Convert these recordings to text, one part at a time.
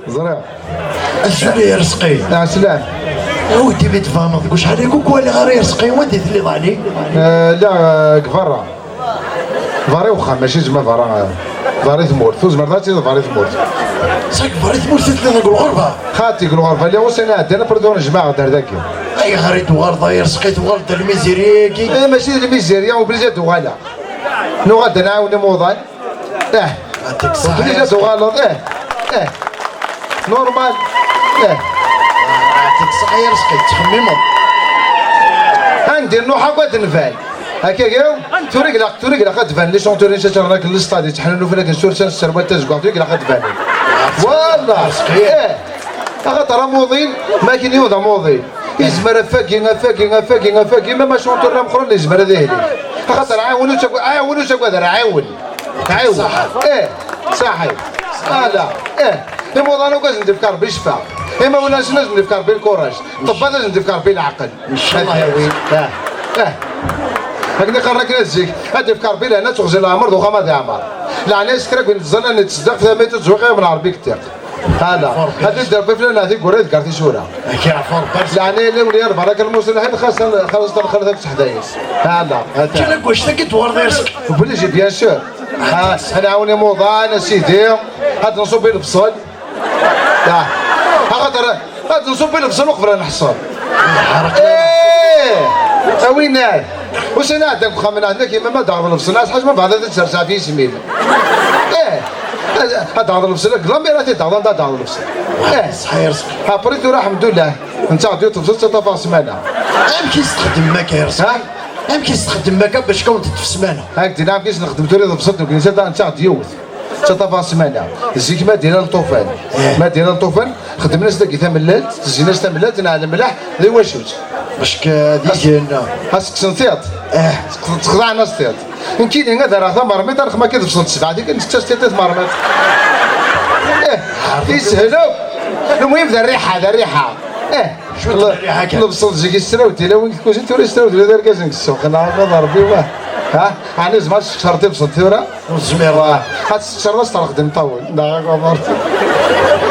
زرع الزولي رزقي. سلام. ودي بيتفانض وشحال يكون ولا غير رزقي ودي ثلي ضالي. لا كفرة فاري وخا ماشي زعما فارا فاري ثمورت توزمر ذاتي فاري ثمورت. صاك فاري ثمورت ثلي ضاق الغربة. خاطي الغربة اللي وصلنا عندنا بردون جماعة دار ذاك. اي غير دوار ضاير رزقي دوار الميزيريا كي. ماشي الميزيريا وبليجا دوغالا نو غادا نعاون موضان عندك الصح. بليجا دوغالا normal عندك الصح يا رزقي تخممهم. عندي نوحة قد نفال هكاك توريك لا توريك لا قد فان les chanteurs شاتر الستاد يتحننوا في لك السور السروال تزكو توريك لا قد فان والله خاطر موضين ما كاين يوضع موضين يزمر فاكي فاكي فاكي فاكي ما chanteur مخرج اللي يزمر هذا خاطر عاونوا عاونوا هذا عاون عاون صحيح لا الموضوع انا كاز ندفكر بالشفا اما ولا لازم ندفكر بال courage طب لازم ندفكر بالعقل ان شاء الله يا وي. هكذا قرا كنا الزيك هادي فكر بلا انا تغزي العمر دوخا ما عمر لا علاش كرا كنت تظن نتصدق في ثمانية تزويق من عربي كتيق هذا هادي دار بفلان هذيك قريت كارتي شورا كيعرفوا ربي. يعني اللي ولي يرفع لك المصلحين خاصة خلاص تنخرج في حدايس هذا كان واش تاكد ورد رزق. obligé bien sûr انا عاوني موضان سيدي هاد نصوبي البصل لا خاطر هاد نصوبي البصل وقبل نحصل وين واش انا عندك خا من عندك كيما ما دار البصل ناس حاجة ما بعد تسرسع في سميل هاد البصل كلامي راه تدار دار البصل صحيح رزق. après تو الحمد لله انت غادي تفصل تطفى سمانه. ام كيستخدم ماكا يا رزق. ام كيستخدم ماكا باش كون تطفى سمانه. هاك دينا نعم كيش نخدم توري بصلت وكنيسه انت غادي يوث تطفى سمانه الزيك ما دينا الطوفان ما دينا الطوفان خدمنا داك تملات تزيناش تملات نعلم ملاح ذي واشوت باش كديك خاصك تنثيط تخضع ناس تيط نكيني هذا راه ثمر ميتر خما كيتفصل سبعة ديك انت مرميط يسهلوا المهم ذا الريحة ذا الريحة شو الريحة كان البصل تجيك السراوتي لا وين كوزين توري السراوتي لا دار كازن السوق انا ربي واه ها انا زعما شرطي بصل ثورة والزمير هاد الشهر تخدم طول لا غبرت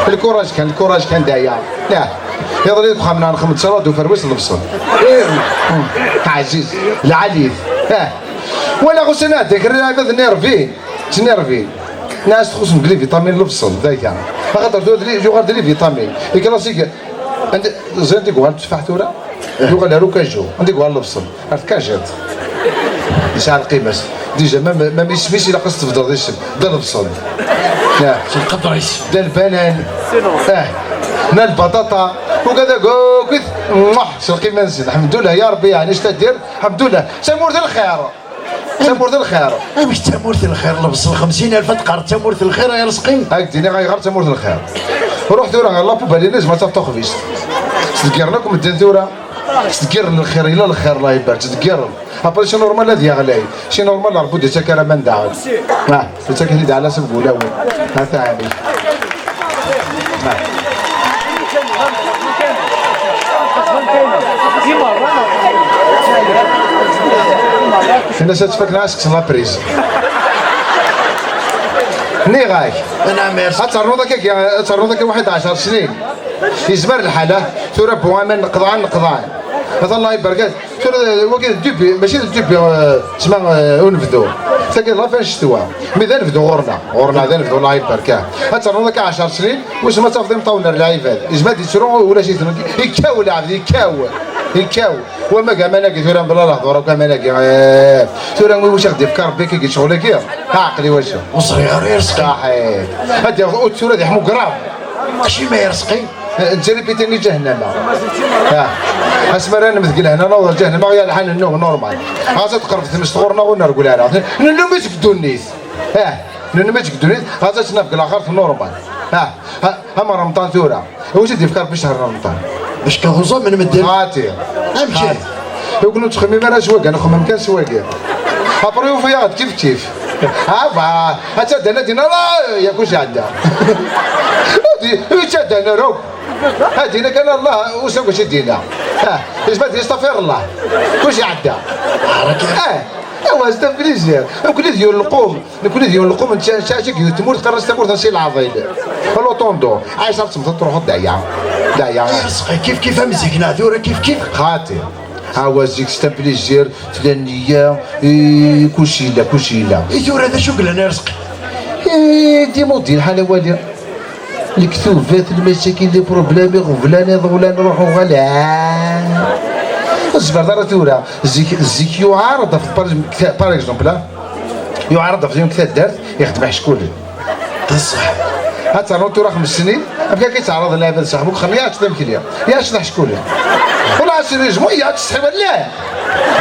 ال courage كان ال courage كان دايا لا يضرب يدخل من خمس صلاة وفرويس البصل عزيز العليف ولا غسنا ديك الرياضة نيرفي تنيرفي ناس تخص les vitamines البصل ذاك خاطر جو غير les vitamines الكلاسيك عند زين ديك التفاح ثورة يوغال روكاجو عندك البصل كاجات يسعى القيمة déjà ما ميسميش الا قصت تفضل يسم دا البصل القدريس دا البنان نا البطاطا وكذا كيف مح القيمة نزيد الحمد لله يا ربي يعني اش تدير الحمد لله تمورت الخير تمورت الخير. مش تمورت الخير البصل 50000 تقر تمورت الخير يا رزقي. هاك ديني غير تمورت الخير روح ثورة غير la poubelle لازم تاخذ تذكر لكم الدين ثورة تذكر الخير الى الخير الله يبارك تذكر après c'est normal هذه غلاي c'est normal ربو دي تاكا من دعوت تاكا دي على سبق ولا وين هذا عامي فينا تفك ناسك la prise ني غاك انا ميرسي ترنوضك واحد 10 سنين يزمر الحالة ثورة بوامان نقضعان نقضعان هذا الله يبارك ثورة وكي دوبي ماشي دوبي تسمى ونفدو ساكن لا فاش شتوا مي ذا نفدو غورنا غورنا ذا نفدو الله يبارك ترنوضك 10 سنين واش ما تفضي مطاولنا العباد يزمر يترو ولا شي يكاو العبد يكاو يكاو وما كاع ما ثورة بلا لحظة كاع ما لاقي ثورة واش غادي يفكر ربي كي شغلك عقلي واش وصغير يرزقي صحيح هادي الثورة دي حمو كرام ماشي ما يرزقي انت ريبيتيني جهنم اسمع انا مثقل هنا نوض جهنم غير الحال النوم normal غازا تقرب ثمس تغورنا ونرقل انا نلوم يسكدو النيس نلوم يسكدو النيس غازا تنافق الاخر في normal اما رمضان ثورة واش يفكر في شهر رمضان باش كغوزا من مدن غاتي امشي لو كنت تخمم انا سواق انا خمم كان سواقي après وفيا كيف كيف ها حتى دنا دينا لا يا كلشي عندها تدنا روك هادينا كان الله وسوق شي دينا اش ما استغفر الله كلشي عندها اوا c'est un plaisir نكون ديال القوم نكون ديال القوم نتا تمور تقرص تمور تنسي العضيل لوطوندو عايش تمثل تروح دايا دايا رزقي كيف كيف امزيكنا ثورة كيف كيف خاطر هاوا زيك c'est un plaisir تلانية كلشي لا كلشي لا ثورة هذا شو قلنا رزقي إيه démodé الحالة والي الكتوفات المشاكل les problèmes غفلان ضولان روحو غلا الزبر دار ثورة زيك زيك يعارض par exemple يعارض في يوم كتا دارت يخدم حشكول بصح هات تورا 5 سنين أبكا كيتعرض لها صاحبك خليه يا تمكليا يا شنح شكون ولا sérieusement يا تسحب لا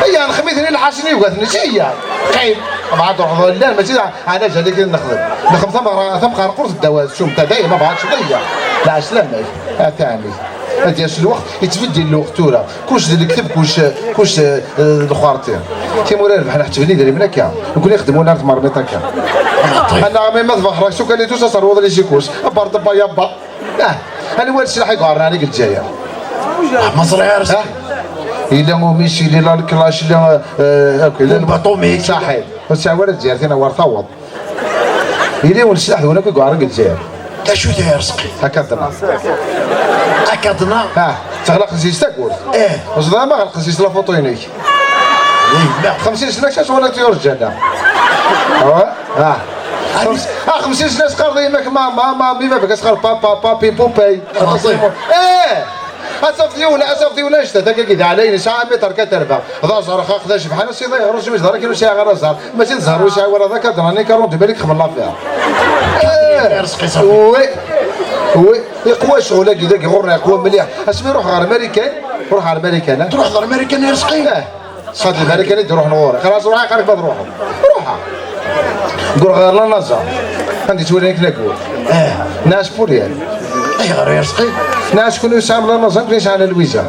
هي نخميتني الحاسني وقالت هي قيم بعد روح لا ماشي انا جالي كي نخدم نخدم ثم ثم قرقرت الدواء شو انت دايما ما بعدش ضيع لا سلامك ثاني هادي الوقت يتبدل الوقت تورا كلش ديال الكتب كلش كلش الخوارتين تيمور ربح حتى ديري من هكا نكون يخدمونا في مرميط هكا انا مي ما ذبح راسو كان لي توسا سروض لي سيكوس بارد با يابا انا هو السلاح يقارن عليك الجايه ما صرا رزقي الا ميسي لا الكلاش لا اوكي لا الباطوميك صحيح بس ولا تزيرتينا ور ثوض إلا ون السلاح ذولا كيقارن الجزائر شو داير رزقي هكا درنا اكادنا اه تغلق زيز تاكور ايه وزدا ما غلق زيز لا فوتو ينيك لا 50 سنة كاش ولا تيور الجنة اه اه 50 سنة سقار يماك ماما مامي بابا كسقار بابا بابي بوباي ايه اصافيونا اصافيونا شتا تا كي علينا ساعة متر كتربا ذا زهر خا خدا بحال سي ضيع رجل مش دار كيلو ساعة غير زهر ماشي زهر وساعة ولا ذاك دراني 40 بالك خمر لا فيها oui oui يقوى شغل كي ذاك غورنا يقوى مليح اسمي روح غير امريكان روح على امريكان تروح غير امريكان يا رزقي اه صاد الامريكان تروح نغوري خلاص روح قالك ما تروحوا روح قول غير la NASA عندي تولي ناكل اه ناس بوريال اي غير يا رزقي ناس كون يسعى la NASA كون يسعى لويزا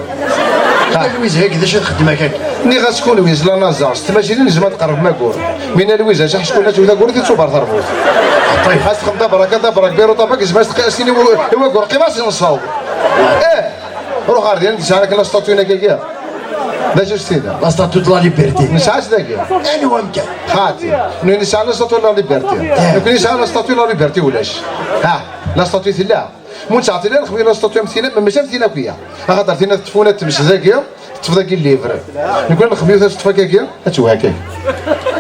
لويزا هكذا شو تخدم هكاك ني غاسكون ويز la NASA ستماشي لازم تقرب ما قول من لويزا شح شكون تولي قول تصوبر ثربوت طيب خاص تخدم دبرك دبرك بيرو طابك زعما سيني هو قول قيمة نصاوب اه روح غير ديال نسعى لك la statue كاكيا باش ستينا la statue de la liberté نسعى ذاك انا وامكان خاطي نو نسعى la statue la liberté نكون نسعى la statue la liberté ولاش ها la statue لا مون تعطي لا نخوي la statue مثينا ماشي مثينا كويا خاطر تينا تفونا تمس ذاكيا تفضل كي الليفر نكون نخبيو تفا كاكيا اتو هكاك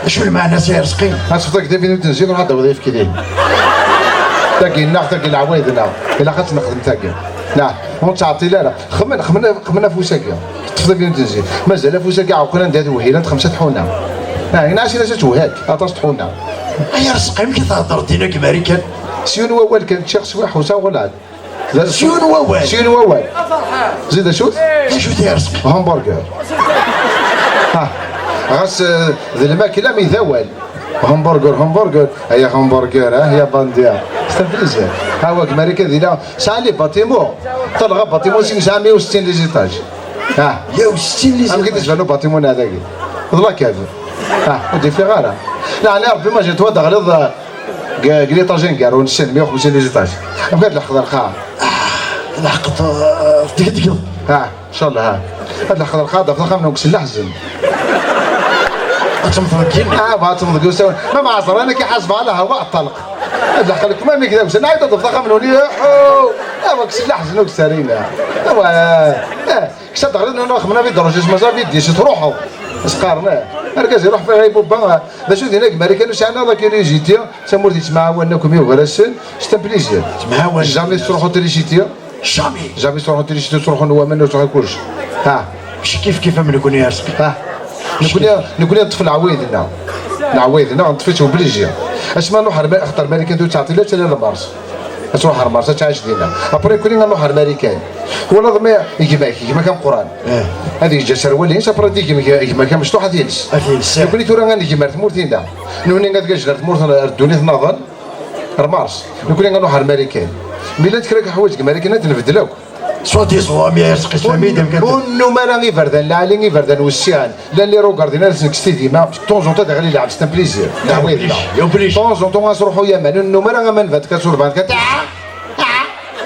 شو المعنى سي رزقي غتفضل كدا فين تنزيد روح دابا في كيدين تاكي الناخ تاكي العوايد نا الا خاص نخدم تاكي لا مون تعطي لا لا خمنا خمنا خمنا فوساكيا تفضل فين تنزيد مازال فوساكيا عقنا ندير وهيلات 5 تحونا اه هنا عشرة توهاك عطاس تحونا يا رزقي يمكن تهضر دينا كامريكان سيون ووال كان شيخ سواح وسا ولا سيون ووال سيون ووال زيد شوف شو يا رزقي همبرجر ها غاس ذي الماكلة ميثوال همبرجر همبرجر هيا همبرجر ها هي بانديا c'est un plaisir ها هو امريكا ديال ساعة les bâtiments طلع bâtiment ساعة 160 les étages ها 160 les ام كي تسبانو bâtiment هذاك ضلا كاف ها ودي في غارة لا انا ربي ما جيت غلظ قلي طاجين كار ونسن 150 les étages ام كاد لحق القاع لحقت دق ها ان شاء الله ها هاد لحق القاع في خمنا وكسل لحزن تمضركين اه بغا تمضرك ما معصر انا كي حاسب على هواء الطلق هاد لحق لك ما ميك داك نعيط تفضل خمنوني اه كسل لحزن وكسرينا اه كسا تغلط انا خمنا في دروج مازال في ديش تروحوا سقارنا مركز يروح فيها بوبا باش هناك ماريكان ساعنا la curiosité تمور تسمع وناكم يوغراسن c'est un plaisir تمعاون jamais تروحوا تريسيتي jamais jamais تروحوا تريسيتي تروحوا نوامان تروحوا كلشي ها ماشي كيف كيف من يكون يا رزقي ها نقول نقول الطفل عويدنا العويدنا نطفيت obligé اش ما نروح خاطر ماريكان تعطي لا تلا مارس تروح مارس تعيش دينا après كوني نروح الماريكان ولا ضمي يجيبك كيما كان قران هذه جا سروال هي après ديك كيما كان مشطوحه ديالس نقول تورا غنجي مارت مورتينا نوني غادي تمورت الدنيا نظن مارس نقول نروح الماريكان ملي تكرك حوايج الماريكان تنبدلوك سوا دي سوا مي رزقي سوا ميدام كان ونو ما راه غير لا علي غير والسيان لا اللي روكاردينا نكستي ديما طون زون غير يلعب c'est un plaisir دعويد obligé طون زون طون غنروحو يا مان نو ما راه من فات كتصور بعد كتا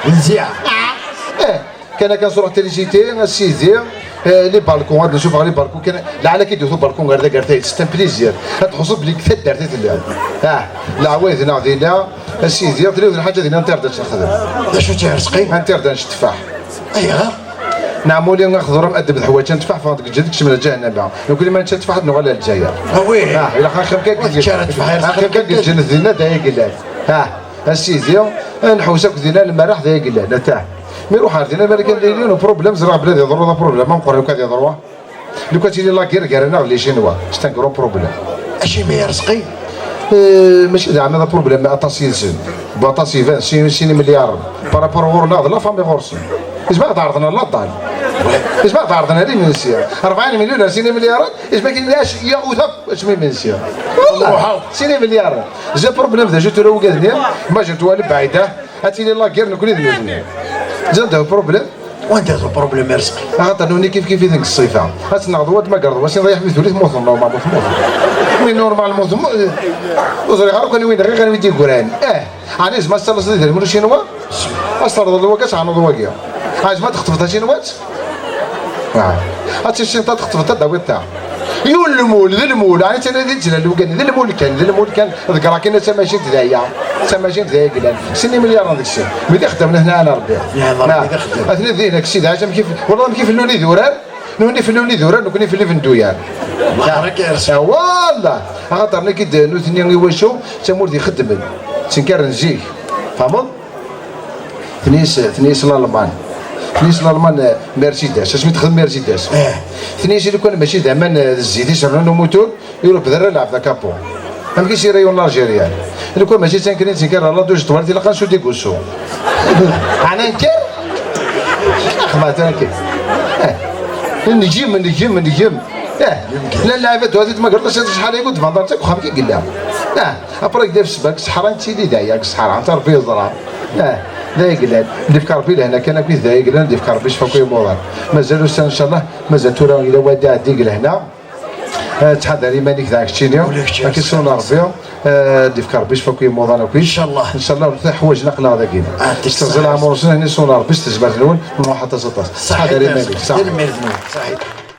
نزيع اه كان كنصروح تريسيتي سيزي les balcons هاد نشوف les balcons كان لعل كيديروا بالكون غير ذاك c'est un plaisir تحس بلي كثر دارتي العوايد هنا دينا اسيدي تريد الحاجة دينا انتردن نخدم. شو تيرزقي؟ انتردن تفاح. ايوا نعمولي نخضر مأدب الحوايج تفاح فهاد جدك شمل جهنم لو كل ما تفاح نغلى الجزائر. oui الى خا خم كا الجنة دينا دايا قلال اسيدي نحوسك دينا المراح دايا قلال تاع mais روح دينا مالك نديرو problème زرع بلاد يضرو problème ما نقول لك يضروا لو كان تيلي la guerre كارنا les Chinois c'est un gros problème. اشي ما يرزقي؟ ماشي زعما هذا problème اطاسي يلسن باطاسي 20 مليار par rapport غورنا la famille غورسن إيش تعرضنا لا طال إيش تعرضنا لي من سير 40 مليون 6 مليارات إيش ما كاينلاش يا وثب اش من سير والله 6 مليار j'ai problème ذا جو ترى وكادني ما جات والو بعيدة هاتي la guerre نكون ذنوب زاد problème. وانت هذا problème رزقي؟ خاطر نوني كيف كيف ذيك الصيفه غاتنغضوا ما قرضوا واش نضيع في ثلث موت normal موت وين normal موت وزري غير كان وين غير وين ديكوران علاش ما استلص ديال مول شينوا استرض الوكاس عنوض واكيا علاش ما تخطف شينوات هاتشي الشنطة تخطف تا تاع يون المول ذا المول يعني تانا ذي تلا لوكان ذا المول كان ذا المول كان ذكرى كاين تماشي تذايا تماشي تذايا قلال سني مليار هذاك الشيء ملي خدمنا هنا انا ربي يا ربي خدم اثني ذي السيد عاش كيف والله كيف اللوني ذوران نوني في اللوني ذوران نكوني في اللي فندويان والله خاطر كي نوثني واشو تمور دي خدم تنكر نزيك فهمت ثنيس الالمان ثنيس الالمان مرسيدس اش تخدم مرسيدس ثنيس اللي كان ماشي زعما الزيت يشرنو موتور يروح بذرة لعب ذا كابو ما كاينش rayon l'Algérien لو كان ماشي تنكرين تنكر لا دوش طوالتي لا قنسو ديكوسو انا نكر خدمت انا كي نجيم نجيم نجيم لا اللعبة هذه ما قرطش شحال يقول تفضلتك وخام كي قال لها ابريك دير في السباك الصحراء انت اللي دايا الصحراء انت ربي يضرب ذا يقلال اللي في كاربي لهنا كان كي ذا يقلال اللي في كاربي شفاكو يموران مازالوا ان شاء الله مازال تورا الى وادي عندي لهنا تحضر ايمانيك ذاك الشيء كي سون ربي اللي في كاربي شفاكو يموران ان شاء الله ان شاء الله حوايج نقله هذا كاين تستغل عمر سنة هني سون ربي استجبرت الاول حتى 16 صحيح صحيح. صحيح.